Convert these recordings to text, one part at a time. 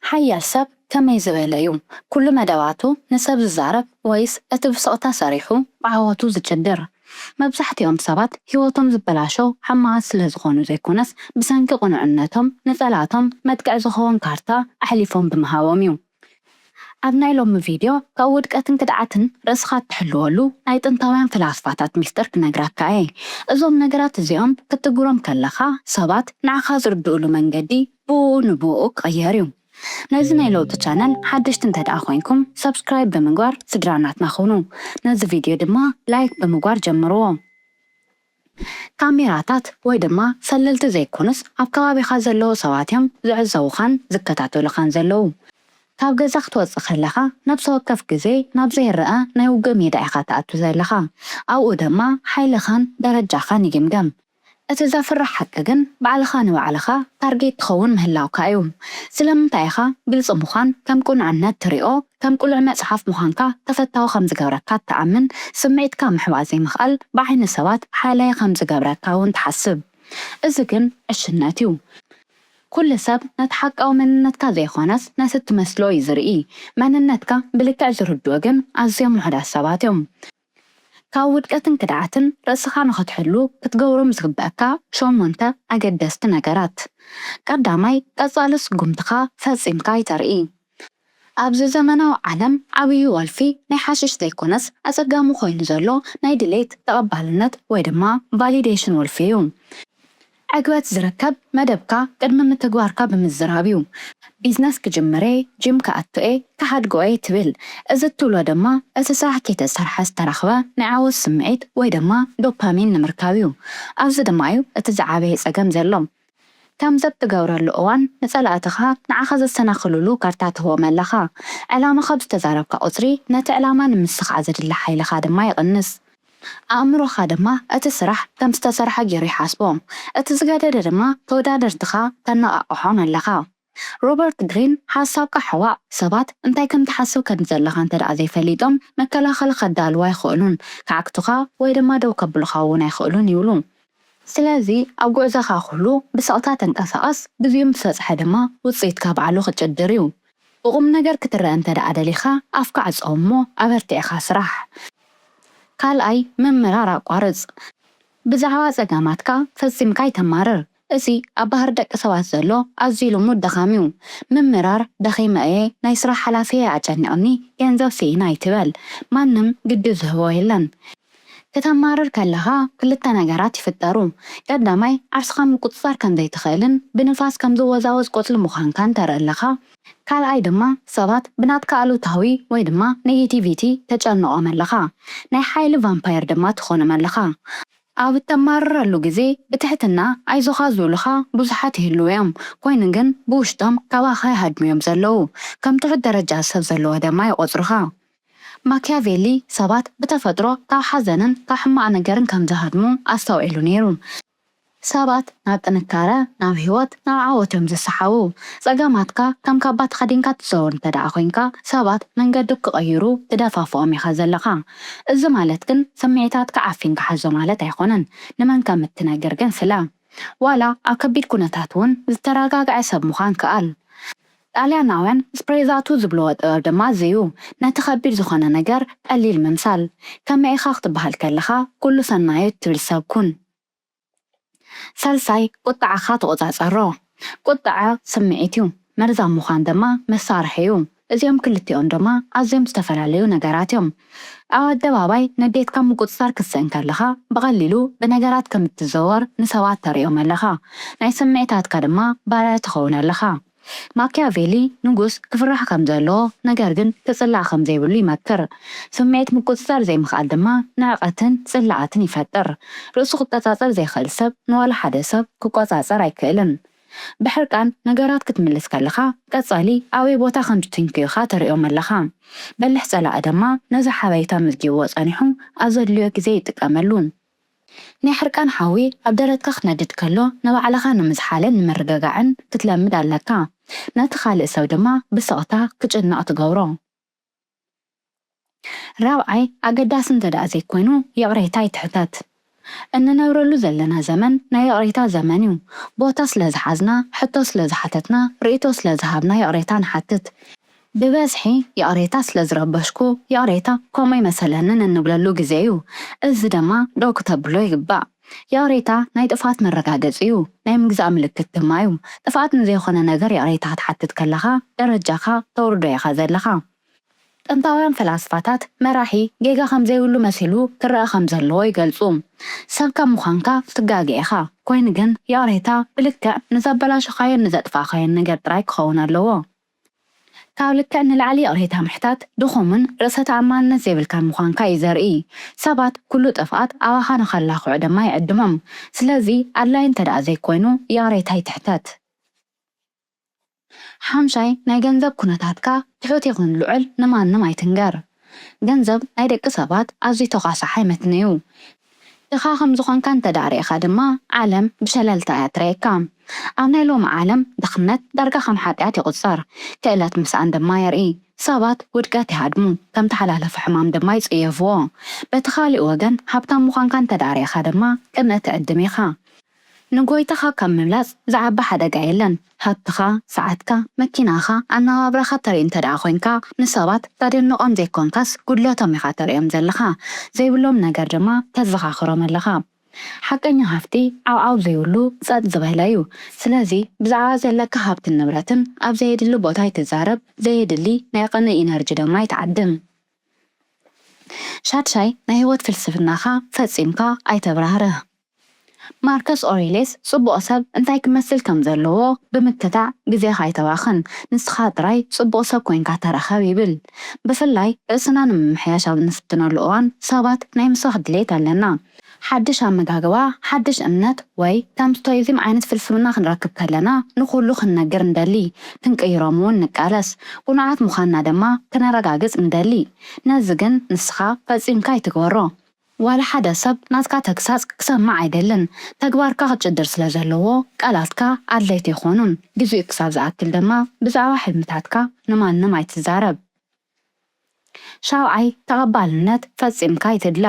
ሓያል ሰብ ከመይ ዝበለ እዩ? ኩሉ መደባቱ ንሰብ ዝዛረብ ወይስ እቲ ብስቕታ ሰሪሑ ብዓወቱ ዝጭድር? መብዛሕትኦም ሰባት ህይወቶም ዝበላሸው ሕማቓት ስለ ዝኾኑ ዘይኮነስ፣ ብሰንኪ ቅኑዕነቶም ንጸላእቶም መጥቅዕ ዝኸውን ካርታ ኣሕሊፎም ብምሃቦም እዩ። ኣብ ናይ ሎሚ ቪድዮ፣ ካብ ውድቀትን ክድዓትን ርእስኻ እትሕልወሉ ናይ ጥንታውያን ፈላስፋታት ሚስጥር ክነግረካ እየ። እዞም ነገራት እዚኦም ክትግብሮም ከለኻ፣ ሰባት ንዓኻ ዝርድኡሉ መንገዲ ብኡ ንብኡ ክቕየር እዩ። ነዚ ናይ ለውጢ ቻነል ሓደሽቲ እንተ ደኣ ኮይንኩም፣ ሰብስክራይብ ብምግባር ስድራ ናትና ኩኑ። ነዚ ቪድዮ ድማ ላይክ ብምግባር ጀምርዎ። ካሜራታት ወይ ድማ ሰለልቲ ዘይኮኑስ፣ ኣብ ከባቢኻ ዘለዉ ሰባት እዮም ዝዕዘቡኻን ዝከታተሉኻን ዘለዉ። ካብ ገዛ ክትወጽእ ከለኻ፣ ነፍሲ ወከፍ ግዜ ናብ ዘይረኣ ናይ ውግእ ሜዳ ኢኻ ትኣቱ ዘለኻ። ኣብኡ ድማ ሓይልኻን ደረጃኻን ይግምገም። እቲ ዘፍርሕ ሓቂ ግን፣ ባዕልኻ ንባዕልኻ ታርጌት ትኸውን ምህላውካ እዩ። ስለምንታይ ኢኻ ግልጺ ምዃን ከም ቅኑዕነት ትሪኦ? ከም ቅሉዕ መጽሓፍ ምዃንካ ተፈታዊ ከም ዝገብረካ ትኣምን? ስምዒትካ ምሕባእ ዘይምኽኣል ብዓይኒ ሰባት ሓያላይ ከም ዝገብረካ እውን ትሓስብ። እዚ ግን ዕሽነት እዩ። ኩሉ ሰብ ነቲ ሓቃዊ መንነትካ ዘይኮነስ ነቲ እትመስሎ እዩ ዝርኢ። መንነትካ ብልክዕ ዝርድኡ ግን ኣዝዮም ውሑዳት ሰባት እዮም። ካብ ውድቀትን ክድዓትን ርእስኻ ንኽትሕሉ ክትገብሮም ዝግበኣካ ሸሞንተ ኣገደስቲ ነገራት። ቀዳማይ፣ ቀጻሊ ስጉምትኻ ፈጺምካ ኣይተርኢ። ኣብዚ ዘመናዊ ዓለም ዓብዪ ወልፊ ናይ ሓሽሽ ዘይኮነስ ኣጸጋሚ ኮይኑ ዘሎ ናይ ድሌት፣ ተቐባልነት ወይ ድማ ቫሊዴሽን ወልፊ እዩ። ዕግበት ዝርከብ መደብካ ቅድሚ ምትግባርካ ብምዝራብ እዩ። ቢዝነስ ክጅምር እየ፣ ጂም ክኣቱ እየ፣ ክሓድጎ እየ ትብል። እዚ እትብሎ ድማ እቲ ስራሕ ከይተሰርሐ ዝተረኽበ ናይ ዓወት ስምዒት ወይ ድማ ዶፓሚን ንምርካብ እዩ። ኣብዚ ድማ እዩ እቲ ዝዓበየ ጸገም ዘሎ። ከምዚ እትገብረሉ እዋን ንጸላእትኻ ንዓኻ ዘሰናኽልሉ ካርታ ትህቦም ኣለኻ። ዕላማኻ ብዝተዛረብካ ቁጽሪ ነቲ ዕላማ ንምስኻዕ ዘድሊ ሓይልኻ ድማ ይቕንስ። ኣእምሮኻ ድማ እቲ ስራሕ ከም ዝተሰርሐ ገይሩ ይሓስቦ። እቲ ዝገደደ ድማ ተወዳደርትኻ ተነቓቕሖም ኣለኻ። ሮበርት ግሪን ሓሳብካ ሕዋእ፣ ሰባት እንታይ ከም ትሓስብ ከም ዘለኻ እንተ ደኣ ዘይፈሊጦም መከላኸሊ ከዳልዉ ኣይኽእሉን፣ ክዓግቱኻ ወይ ድማ ደው ከብሉኻ እውን ኣይኽእሉን ይብሉ። ስለዚ ኣብ ጉዕዞኻ ኩሉ ብስቕታ ተንቀሳቐስ፣ ግዜኡ ምስ በጽሐ ድማ ውጽኢትካ ባዕሉ ክጭድር እዩ። ብቑም ነገር ክትረአ እንተ ደኣ ደሊኻ ኣፍካ ዕጸው እሞ ኣበርቲዕኻ ስራሕ። ካልኣይ፣ ምምራር ኣቋርጽ። ብዛዕባ ጸገማትካ ፈጺምካ ኣይተማርር። እዚ ኣብ ባህሪ ደቂ ሰባት ዘሎ ኣዝዩ ልሙድ ድኻም እዩ። ምምራር፣ ደኺመ እየ፣ ናይ ስራሕ ሓላፊየይ ኣጨኒቕኒ፣ ገንዘብ ስኢነ ኣይትበል። ማንም ግዲ ዝህቦ የለን። ከተማርር ከለኻ ክልተ ነገራት ይፍጠሩ። ቀዳማይ፣ ዓርስኻ ምቁጽጻር ከም ዘይትኽእልን ብንፋስ ከም ዝወዛወዝ ቆጽሊ ምዃንካን ተርኢ ኣለኻ። ካልኣይ ድማ፣ ሰባት ብናትካ ኣሉታዊ ወይ ድማ ኔጌቲቪቲ ተጨንቖም ኣለኻ። ናይ ሓይሊ ቫምፓየር ድማ ትኾኖም ኣለኻ። ኣብ እተማርረሉ ግዜ ብትሕትና ኣይዞኻ ዝብሉኻ ብዙሓት ይህልዉ እዮም። ኮይኑ ግን ብውሽጦም ካባኻ ይሃድሙ እዮም ዘለዉ። ከም ትሑት ደረጃ ሰብ ዘለዎ ድማ ይቖጽሩኻ። ማኪያቬሊ ሰባት ብተፈጥሮ ካብ ሓዘንን ካብ ሕማቕ ነገርን ከም ዝሃድሙ ኣስተውዒሉ ነይሩ። ሰባት ናብ ጥንካረ፣ ናብ ህይወት፣ ናብ ዓወት እዮም ዝሰሓቡ። ጸገማትካ ከም ካባ ተኸዲንካ ትዘውር እንተ ደኣ ኮይንካ፣ ሰባት መንገዲ ክቐይሩ ትደፋፍኦም ኢኻ ዘለኻ። እዚ ማለት ግን ስምዒታትካ ዓፊንካ ሓዞ ማለት ኣይኮነን። ንመን ከም እትነግር ግን ፍለ። ዋላ ኣብ ከቢድ ኩነታት እውን ዝተረጋግዐ ሰብ ምዃን ክኣል። ጣልያናውያን ስፕሬዛቱ ዝብልዎ ጥበብ ድማ እዚ እዩ። ነቲ ከቢድ ዝኾነ ነገር ቀሊል ምምሳል። ከመይ ኢኻ ክትበሃል ከለኻ፣ ኩሉ ሰናዩ ትብል ሰብ ኩን። ሳልሳይ፣ ቁጥዓኻ ተቖጻጸሮ። ቁጥዐ ስምዒት እዩ፣ መርዛም ምዃን ድማ መሳርሒ እዩ። እዚኦም ክልቲኦም ድማ ኣዝዮም ዝተፈላለዩ ነገራት እዮም። ኣብ ኣደባባይ ንዴትካ ምቁጽጻር ክትስእን ከለኻ፣ ብቐሊሉ ብነገራት ከም እትዘወር ንሰባት ተርእዮም ኣለኻ። ናይ ስምዒታትካ ድማ ባርያ ትኸውን ኣለኻ። ማኪያቬሊ ንጉስ ክፍራሕ ከም ዘለዎ፣ ነገር ግን ክጽላእ ከም ዘይብሉ ይመክር። ስምዒት ምቁጽጻር ዘይምኽኣል ድማ ንዕቀትን ጽላኣትን ይፈጥር። ርእሱ ክቆጻጸር ዘይኽእል ሰብ ንዋላ ሓደ ሰብ ክቆጻጸር ኣይክእልን። ብሕርቃን ነገራት ክትምልስ ከለኻ፣ ቀጻሊ ኣበይ ቦታ ከም ዝትንክዩኻ ተርእዮም ኣለኻ። በሊሕ ጸላኢ ድማ ነዚ ሓበሬታ መዝጊብዎ ጸኒሑ ኣብ ዘድልዮ ግዜ ይጥቀመሉ። ናይ ሕርቃን ሓዊ ኣብ ደረትካ ክነድድ ከሎ፣ ንባዕልኻ ንምዝሓልን ንምርግጋዕን ክትለምድ ኣለካ። ነቲ ካልእ ሰብ ድማ ብስቕታ ክጭነቕ ትገብሮ። ራብዓይ፣ ኣገዳሲ እንተ ደኣ ዘይኮይኑ፣ ይቕሬታ ኣይትሕተት። እንነብረሉ ዘለና ዘመን ናይ ይቕሬታ ዘመን እዩ። ቦታ ስለ ዝሓዝና፣ ሕቶ ስለ ዝሓተትና፣ ርእይቶ ስለ ዝሃብና ይቕሬታ ንሓትት። ብበዝሒ ይቕሬታ ስለ ዝረበሽኩ፣ ይቕሬታ ከምኡ ኣይመሰለንን እንብለሉ ግዜ እዩ። እዚ ድማ ደው ክተብሎ ይግባእ። ይቕሬታ ናይ ጥፍኣት መረጋገጺ እዩ፣ ናይ ምግዛእ ምልክት ድማ እዩ። ጥፍኣት ንዘይኮነ ነገር ይቕሬታ ክትሓትት ከለኻ ደረጃኻ ተውርዶ ኢኻ ዘለኻ። ጥንታውያን ፈላስፋታት መራሒ ጌጋ ከም ዘይብሉ መሲሉ ክረኣ ከም ዘለዎ ይገልጹ። ሰብ ከም ምዃንካ ክትጋገ ኢኻ። ኮይኑ ግን ይቕሬታ ብልክዕ ንዘበላሸኻዮን ንዘጥፋእኻዮን ነገር ጥራይ ክኸውን ኣለዎ። ካብ ልክዕ ንላዕሊ ይቕሬታ ምሕታት ድኹምን ርእሰ ተኣማንነት ዘይብልካን ምዃንካ እዩ ዘርኢ። ሰባት ኩሉ ጥፍኣት ኣባኻ ንኸላኽዑ ድማ ይዕድሞም። ስለዚ ኣድላዪ እንተ ደኣ ዘይኮይኑ ይቕሬታ ይትሕተት። ሓምሻይ ናይ ገንዘብ ኩነታትካ ትሑት ይኹን ልዑል ንማንም ኣይትንገር። ገንዘብ ናይ ደቂ ሰባት ኣዝዩ ተዃሳሓይ መትኒ እዩ። ድኻ ከም ዝኾንካ እንተ ደኣ ርኢኻ ድማ ዓለም ብሸለልታ እያ ትርእየካ። ኣብ ናይ ሎሚ ዓለም ድኽነት ዳርጋ ከም ሓጢኣት ይቑጸር፣ ክእለት ምስኣን ድማ የርኢ። ሰባት ውድቀት ይሃድሙ፣ ከም ተሓላለፊ ሕማም ድማ ይጽየፍዎ። በቲ ካልእ ወገን ሃብታም ምዃንካ እንተ ደኣ ርኢኻ ድማ ቅንእ ትዕድም ኢኻ። ንጎይታኻ ካብ ምብላጽ ዝዓቢ ሓደጋ የለን። ሃብትኻ፣ ሰዓትካ፣ መኪናኻ፣ ኣነባብራኻ ተርኢ እንተ ደኣ ኮይንካ ንሰባት ተደንቖም ዘይኮንካስ ጉድለቶም ኢኻ ተርእዮም ዘለኻ። ዘይብሎም ነገር ድማ ተዘኻኽሮም ኣለኻ። ሓቀኛ ሃፍቲ ዓውዓው ዘይብሉ ጸጥ ዝበለ እዩ። ስለዚ ብዛዕባ ዘለካ ሃብትን ንብረትን ኣብ ዘየድሊ ቦታ ኣይትዛረብ፣ ዘየድሊ ናይ ቅንእ ኢነርጂ ድማ ኣይትዓድም። ሻድሻይ ናይ ህይወት ፍልስፍናኻ ፈጺምካ ኣይተብራህርህ። ማርከስ ኦሬልየስ ጽቡቕ ሰብ እንታይ ክመስል ከም ዘለዎ ብምክታዕ ግዜኻ ኣይተባኽን፣ ንስኻ ጥራይ ጽቡቕ ሰብ ኮይንካ ተረኸብ ይብል። ብፍላይ ርእስና ንምምሕያሽ ኣብ እንፍትነሉ እዋን ሰባት ናይ ምስባኽ ድሌት ኣለና። ሓድሽ ኣመጋግባ፣ ሓድሽ እምነት ወይ ከም ስቶይዝም ዓይነት ፍልስፍና ክንረክብ ከለና ንኹሉ ክንነግር እንደሊ፣ ክንቅይሮም እውን ንቃለስ። ቅኑዓት ምዃንና ድማ ክነረጋግጽ ንደሊ። ነዚ ግን ንስኻ ፈጺምካ ኣይትግበሮ። ዋላ ሓደ ሰብ ናትካ ተግሳጽ ክሰምዕ ኣይደልን። ተግባርካ ክጭድር ስለ ዘለዎ ቃላትካ ኣድለይቲ ኣይኮኑን። ግዜኡ ክሳብ ዝኣክል ድማ ብዛዕባ ሕልምታትካ ንማንም ኣይትዛረብ። ሻውዓይ ተቐባልነት ፈጺምካ ኣይትድለ።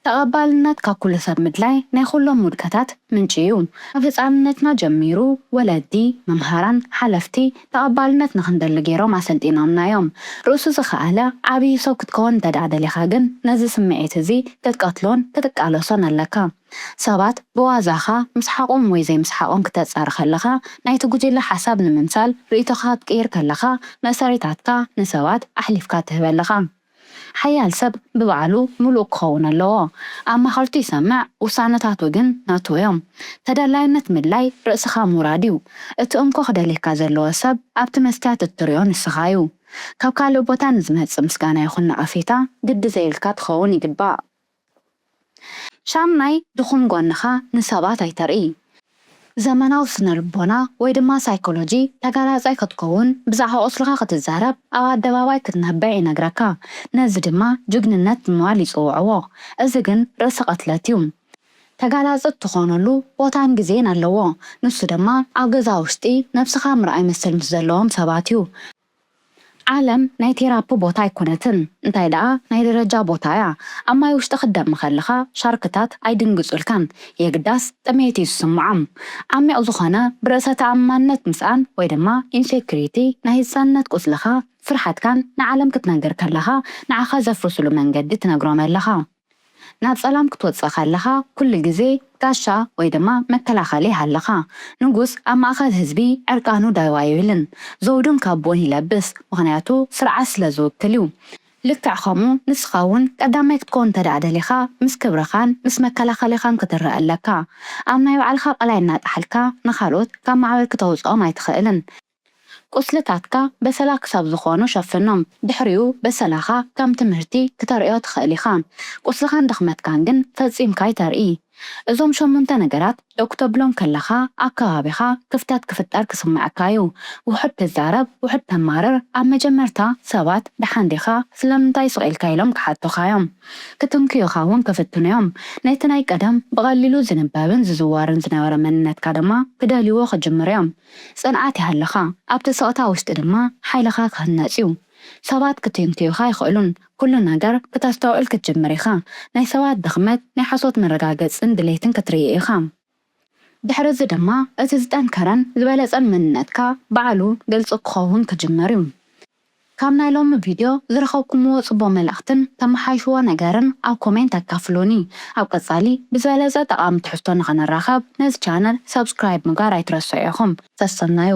ተቐባልነት ካብ ኩሉ ሰብ ምድላይ ናይ ኩሎም ውድቀታት ምንጪ እዩ። ካብ ህጻንነትና ጀሚሩ ወለዲ፣ መምሃራን ሓለፍቲ ተቐባልነት ንኽንደሊ ገይሮም ኣሰልጢኖምና እዮም። ርእሱ ዝኸኣለ ዓብዪ ሰብ ክትከውን እንተ ደኣ ደሊኻ ግን ነዚ ስምዒት እዚ ክትቀትሎን ክትቃለሶን ኣለካ። ሰባት ብዋዛኻ ምስሓቖም ወይ ዘይምስሓቖም ክተጻሪ ከለኻ ናይቲ ጉጅለ ሓሳብ ንምምሳል ርእይቶኻ ክትቅይር ከለኻ መእሰሪታትካ ንሰባት ኣሕሊፍካ ትህብ ኣለኻ። ሓያል ሰብ ብባዕሉ ምሉእ ክኸውን ኣለዎ። ኣማኸርቱ ይሰምዕ፣ ውሳነታቱ ግን ናቱ እዮም። ተደላይነት ምድላይ ርእስኻ ምውራድ እዩ። እቲ እንኮ ክደልየካ ዘለዎ ሰብ ኣብቲ መስትያት እትርእዮ ንስኻ እዩ። ካብ ካልእ ቦታ ንዝመጽእ ምስጋና ይኹን ነቐፌታ ግዲ ዘይብልካ ትኸውን ይግባእ። ሻምናይ ድኹም ጎንኻ ንሰባት ኣይተርኢ። ዘመናዊ ስነ ልቦና ወይ ድማ ሳይኮሎጂ ተጋላጻይ ክትከውን ብዛዕባ ቁስልኻ ክትዛረብ ኣብ ኣደባባይ ክትነብዕ ይነግረካ። ነዚ ድማ ጅግንነት ብምባል ይጽውዕዎ። እዚ ግን ርእሲ ቅትለት እዩ። ተጋላጺ እትኾነሉ ቦታን ግዜን ኣለዎ። ንሱ ድማ ኣብ ገዛ ውሽጢ ነብስኻ ምርኣይ መሰል ምስ ዘለዎም ሰባት እዩ። ዓለም ናይ ቴራፒ ቦታ ኣይኮነትን፣ እንታይ ደኣ ናይ ደረጃ ቦታ እያ። ኣብ ማይ ውሽጢ ክትደሚ ከለኻ ሻርክታት ኣይድንግጹልካን፣ የግዳስ ጥሜት እዩ ዝስምዖም። ዓሚቕ ዝኾነ ብርእሰ ተኣማንነት ምስኣን ወይ ድማ ኢንሴኩሪቲ ናይ ህጻንነት ቁስልኻ፣ ፍርሓትካን ንዓለም ክትነግር ከለኻ ንዓኻ ዘፍርስሉ መንገዲ ትነግሮም ኣለኻ። ናብ ጸላም ክትወጽእ ከለኻ ኩሉ ግዜ ጋሻ ወይ ድማ መከላኸሊ ይሃልኻ። ንጉስ ኣብ ማእከል ህዝቢ ዕርቃኑ ደው ኣይብልን፣ ዘውድን ካቦን ይለብስ፣ ምኽንያቱ ስርዓት ስለ ዝውክል እዩ። ልክዕ ከምኡ ንስኻ እውን ቀዳማይ ክትከውን እንተ ደኣ ደሊኻ ምስ ክብርኻን ምስ መከላኸሊኻን ክትረአ ኣለካ። ኣብ ናይ ባዕልኻ ቀላይ እናጠሓልካ ንኻልኦት ካብ ማዕበል ክተውጽኦም ኣይትኽእልን። ቁስልታትካ በሰላ ክሳብ ዝኾኑ ሸፍኖም። ድሕሪኡ በሰላኻ ከም ትምህርቲ ክተርእዮ ትኽእል ኢኻ። ቁስልኻን ድኽመትካን ግን ፈጺምካ ኣይተርኢ። እዞም ሸሞንተ ነገራት ደው ክተብሎም ከለኻ ኣብ ከባቢኻ ክፍተት ክፍጠር ክስምዓካ እዩ። ውሑድ ትዛረብ፣ ውሑድ ተማርር። ኣብ መጀመርታ ሰባት ደሓን ዲኻ? ስለምንታይ ስቕ ኢልካ? ኢሎም ክሓቱኻ እዮም። ክትንክዩኻ እውን ክፍትኑ እዮም። ነቲ ናይ ቀደም ብቐሊሉ ዝንበብን ዝዝወርን ዝነበረ መንነትካ ድማ ክደልይዎ ክጅምሩ እዮም። ጽንዓት ይሃልኻ፣ ኣብቲ ስቕታ ውሽጢ ድማ ሓይልኻ ክህነጽ እዩ። ሰባት ክትንክዩኻ ኣይኽእሉን። ኩሉ ነገር ክተስተውዕል ክትጅምር ኢኻ። ናይ ሰባት ድኽመት ናይ ሓሶት መረጋገጽን ድሌትን ክትርኢ ኢኻ። ድሕሪ እዚ ድማ እቲ ዝጠንከረን ዝበለጸን መንነትካ ባዕሉ ግልጺ ክኸውን ክጅምር እዩ። ካብ ናይ ሎሚ ቪድዮ ዝረኸብኩምዎ ጽቡቕ መልእኽትን ተመሓይሽዎ ነገርን ኣብ ኮሜንት ኣካፍሉኒ። ኣብ ቀጻሊ ብዝበለጸ ጠቓሚ ትሕዝቶ ንኸንራኸብ ነዚ ቻነል ሳብስክራይብ ምግባር ኣይትረስዑ ኢኹም። ሰሰናዩ።